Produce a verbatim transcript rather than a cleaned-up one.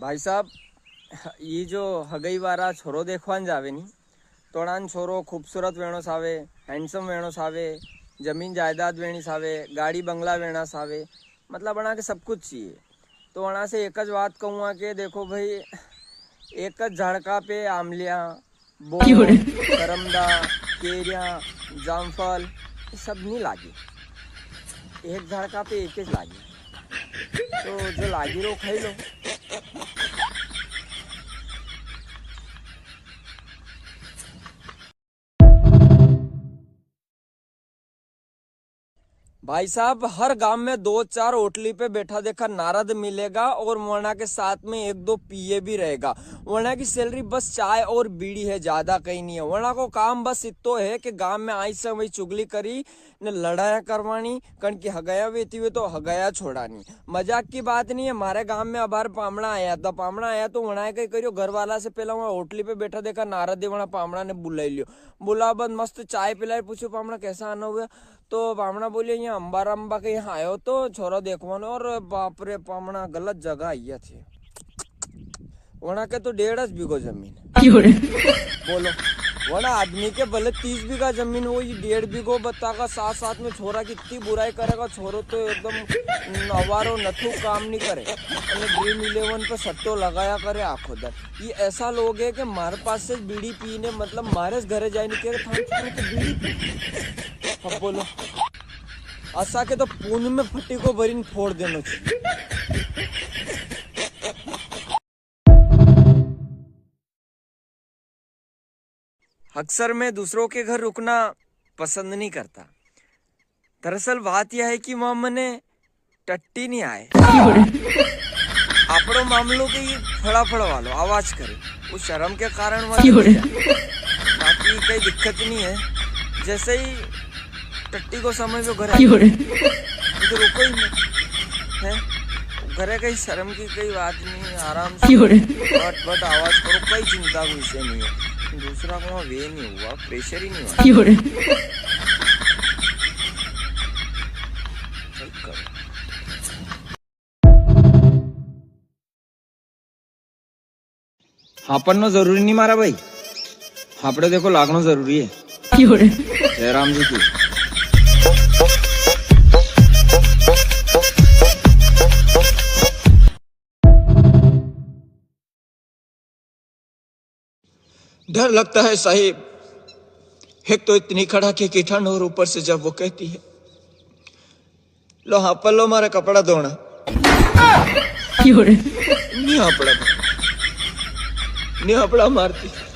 भाई साहब, ये जो हगई वारा छोरो देखवान जावे नी, तो अणान छोरो खूबसूरत वेणो सावे, handsome वेणो सावे, जमीन जायदाद वेणी सावे, गाड़ी बंगला वेणा सावे, मतलब अणा के सब कुछ चाहिए। तो अणा से एक ज बात कहूँगा कि देखो भाई, एक ज झाड़का पे आमलियाँ, बोर, क्यों रे? करमदा, केरिया, जामफल, ये सब नी लागे। एक झाड़का पे एक ज लागे। तो जो लागी रो खाई लो। भाई साहब, हर गांव में दो चार होटली पे बैठा देखा नारद मिलेगा और वणा के साथ में एक दो पीए भी रहेगा। वणा की सैलरी बस चाय और बीड़ी है, ज्यादा कहीं नहीं है। वणा को काम बस इतो है कि गांव में आई से वही चुगली करी ने लड़ाया करवानी, कण की हगाया वेती हुए तो हगाया छोड़ानी। मजाक की बात नहीं है। म्हारे गांव में अबार पामणा आया था, पामणा आया तो वणा कई करियो, घर वाला से पहला वहाँ होटली पे बैठा देखा नारद दे, वणा पामणा ने बुलाई लियो। बुलाबंद मस्त चाय पिलाई, पूछो, "पामणा, कैसा आना हुआ?" तो पामणा बोलियो, "यहाँ अंबाराम बा के यहाँ आयो तो छोरा देखवानो।" और बाप रे, पामणा गलत जगह आइया थे। वणा के तो डेढ़ ज बीघो जमीन है। क्यों रे? बोलो, वणा आदमी के भले तीस बीघा जमीन हो, ये डेढ़ बीघो बतागा, साथ साथ में छोरा की इतनी बुराई करेगा, छोरो तो एकदम नवारो नथु काम नहीं करे, अने ड्रीम इलेवन पे सट्टो लगाया करे आखो दन। ये ऐसा लोग है कि म्हारे पास से बीड़ी पीने, मतलब, म्हारे घरे जाए नहीं के, "थाम छोरे तो बीड़ी पी।" अब बोलो, असा के तो पून में फटी को भरीन फोड़ देनो चाहिए। अक्सर मैं दूसरों के घर रुकना पसंद नहीं करता। दरअसल बात यह है कि वहां मने टट्टी नहीं आए। आपणो मामलो के ये फड़ाफड़ वालो आवाज करे, वो शर्म के कारण वालो क्यों रे? नहीं जाए। बाकी कई दिक्कत नहीं है। जैसे ही टट्टी को समय पे घर आए, क्यों रे? तो रुको ही नहीं है। घरे कई शर्म की कई बात नहीं, आराम से क्यों रे? बट बट आवाज करो, कई चिंता को विषय नहीं है। दूसरा को वहाँ वे नहीं हुआ, प्रेशर ही नहीं हुआ। क्यों रे? चल करो। हापड़नो जरूरी नहीं मारा भाई, हापड़े देखो लागनो जरूरी है। क्यों रे? जयराम जी की। डर लगता है साहिब, एक तो इतनी कड़ाके की ठंड और ऊपर से जब वो कहती है, "लो हापड़ लो, मारा कपड़ा धोना।" क्यों रे? नहीं हापड़ा, नहीं हापड़ा मारती।